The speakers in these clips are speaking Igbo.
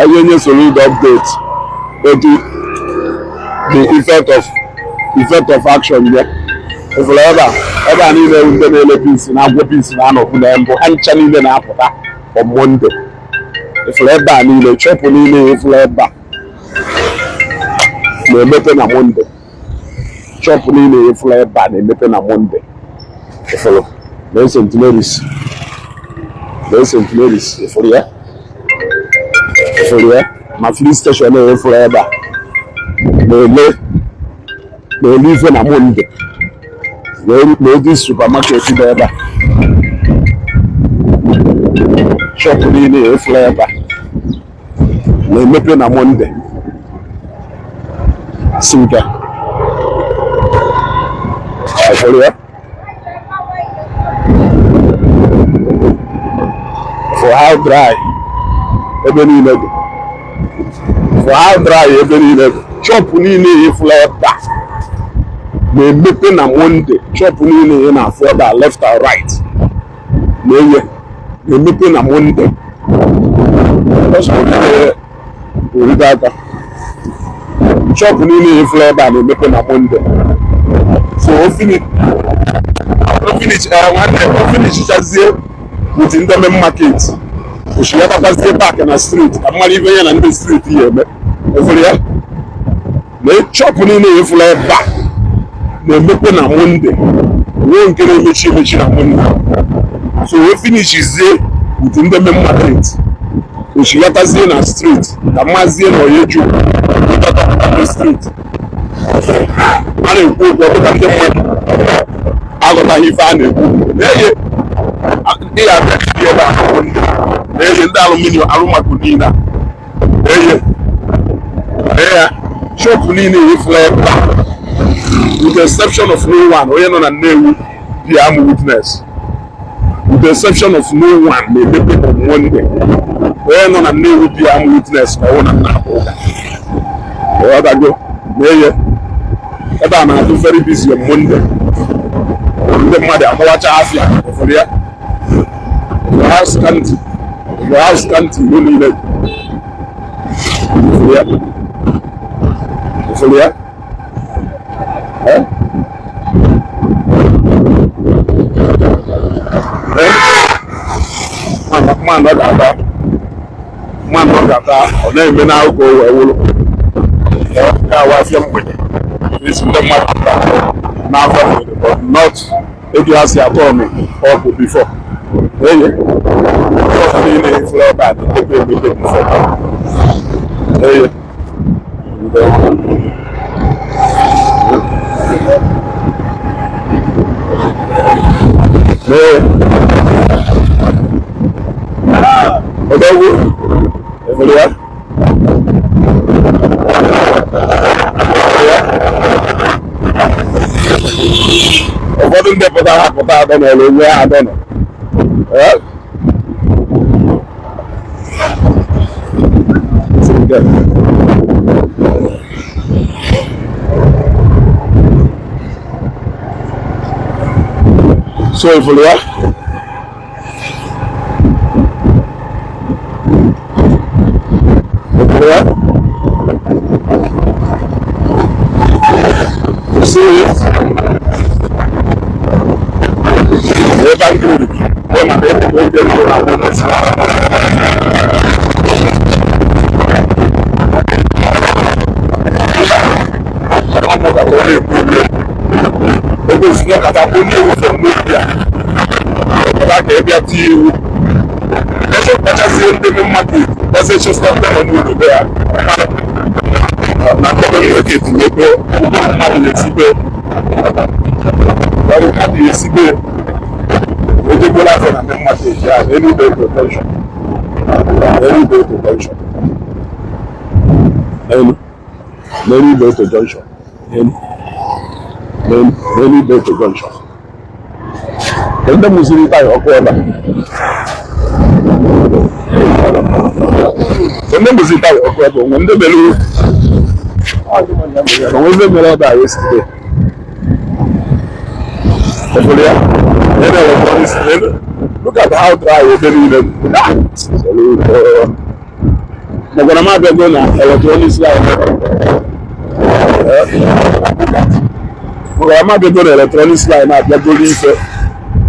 Anyị nye Soludo update etu the effect of action ya. Efere ebe a, ebe a niile ndị na-ele beans na-agwọ beans na-anọkwu na mbụ ha ncha niile na-apụta on Monday. Efere ebe a niile, shop niile efere ebe a na-emepe na Monday. Shop niile efere ebe a na-emepe na Monday. Efere na St. Mary's, na St. Mary's efere ya, efere ya ma filling station efere ebe a na-ele na-ele ife na Monday. Na edi supermarket dị ebe a, shop niile efere ebe a na-emepe na Monday. Si nke efere ya for how dry ebe niile dị, for how dry ebe niile dị. Shop niile efere ebe a na-emepe na Monday. Shop niile ị na-afụ ebe a, left and right, na-eye na-emepe na Monday. Oride aka, shop niile efere ebe a na-emepe na Monday. So o finish, nwanne, o finishazie with ndị main market, oshigatakwazie back na street ka mmadụ ife ya na ndị street ya eme. Efere ya na shop niile efere ebe a na-emepe na Monday, nwee nke na-emechi emechi na Monday. So o finishizie with ndị main market, oshigatazie na street ka mmazie na oyeju na street a na-ekwu okwu ọbụla ndị mmadụ aghọtaghị ife a na-ekwu. Na-eye ị ya abịa ebe a na Monday, na-eye ndị aluminium alụmakụ niile a na-eye ya shop niile efula ebe a, with the exception of no one. Onye nọ na Nnewi bịa amụ witness, with the exception of no one na-emepe on Monday. Onye nọ na Nnewi bịa amụ witness ka ọ hụ na nna akpụ ụka ọghọtago. Na-eye ebe a na-adụ very busy on Monday. Ndị mmadụ agbawacha afịa. Ụfọdụ ya house kanti, house kanti ihe niile ụfọdụ ya, ụfọdụ ya. Eh? Eh? Mmanụ ọ ga-ata, mmanụ ọ ga-ata, ọ na-eme n'akụkọ o wee wụrụ ka awa afịa mgbede esi ndị mmadụ pụta n'afọ mgbede, but not etu ha si atọ ọnụ ọgwụ before. Eye ọfụ niile efere ebe a na-emepe emepe before. Eye. Ee. Odogwu efere ya. Ụfọdụ ndị pụtara apụta adọ n'ọrụ onwe ha adọ nọ. Eh? So ifuru ya, ifuru ya. You see it? Ebe a nkiri ebe ma ebe ebe ebe na awụ n'isi. Ọ mụtara ọ na-ekwu okwu ebe osinye kata bụ ndị ewu from n'obi a pụta ka ị bịa tie iwu ebe kpachasị ndị mmadụ ọsọ chọsọ ndị nọ n'ụlọ be ya na ndị market mepe mmadụ na-esibe ọrụ mmadụ na-esibe ejegbola afọ na ndị mmadụ eji a n'elu ibe protection, n'elu ibe protection, n'elu n'elu ibe junction, n'elu n'elu n'elu ibe junction. Ndị mụziri taya ọkụ ebe a, ndị mụziri taya ọkụ ebe onwe ndị mere onwe ndị mere ebe a yesterday. Efere ya ebe electronics. Look at how dry ebe niile dị. Makwa na m abịago na electronics line, maka na m abịago na electronics line, abịagoro ife,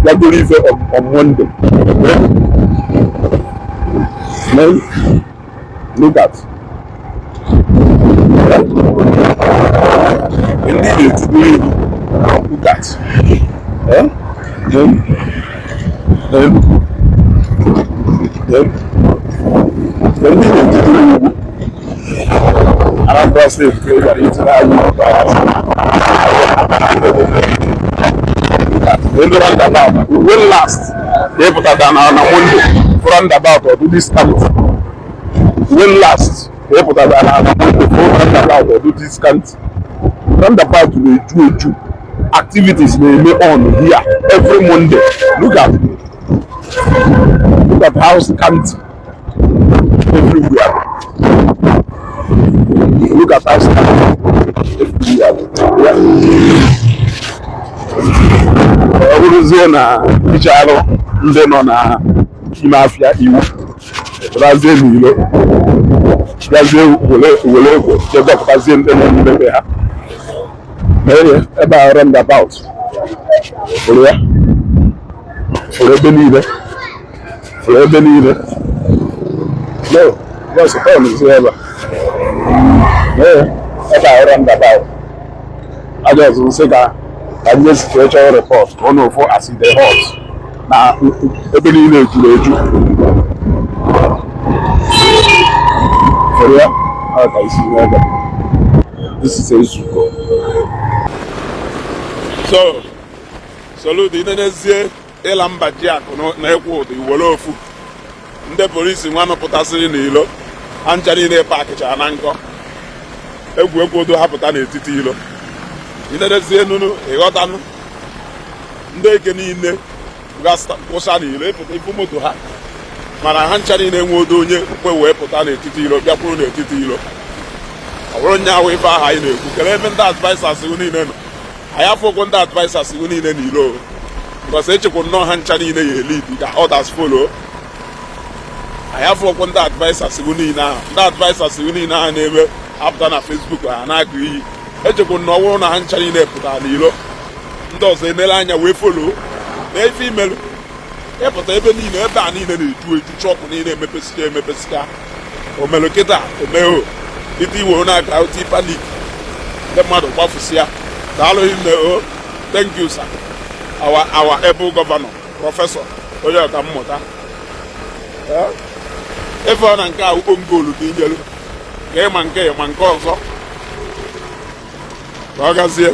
bịagoro ife on Monday. Man, look at ndị na-etigoro egwu. Look at, eh? Then, then, then ndị na-etigoro egwu Anambra State ka ị gara itinye anya ndị roundabout. When last ka ị pụtara na Monday for roundabout ọdụ this county? When last ka ị pụtara na Monday for roundabout ọdụ this county? Roundabout na-eju eju. Activities na-eme on here every Monday. Look at how scanty everywhere. Look at how scanty everywhere. Yeah. Ọ bụrụzie na iche arụ ndị nọ na ime afịa iwu pụtazie n'ilo, bịazie were were egbe jee dọpụtazie ndị nọ n'ime be ha. Mee ya ebe a roundabout fụrụ ya, fụrụ ebe niile, fụrụ ebe niile. No, just turn zi ebe a. Mee ya ebe a roundabout. Aja ọzọ nsị ka nye situation report ka ọ na-ofu as e dey hot na ebe niile juru eju. Fụrụ ya ọ ka isi n'ebe. This is Ezuko. So Soludo, inenezie ịla mba ji akụ na ekwu ụdị iwere ofu ndị polisi nwa nọpụtasịrị n'ilo ha ncha niile pakịchara na nkọ egwu egwu odo ha pụta n'etiti ilo. Inenezie nunu, ịghọtanụ ndị eke niile kwụsa n'ilo, ịpụta ifu moto ha, mana ha ncha niile nwe odo onye kwe wee pụta n'etiti ilo, bịakwuru n'etiti ilo. Ọ bụrụ nya ahụ ife ahụ anyị na-ekwu kere ebe ndị advisers niile nọ, anyị afọkwu ndị advisers niile n'ilo, because echekwa nnọọ ha ncha niile ya elid ka others follow. Anyị afọkwu ndị advisers niile ahụ, ndị advisers niile ahụ na-eme apụta na Facebook ha na-akụ iyi. Echekwa na ọ bụrụ na ha ncha niile pụtara n'ilo, ndị ọzọ enele anya wee follow na ife imelu ịpụta ebe niile. Ebe a niile na-eju eju, shop niile emepesịcha emepesịcha. Omelu kịta omeo ite iwe na-aka oti panic, ndị mmadụ gbafusịa. Daalụ nne o. Thank you, sir, our able governor, professor, onye ọka mmụta. Ife ọ na nke a ongolu ka inyelu ka ịma nke ma nke ọzọ ka ọ gazie.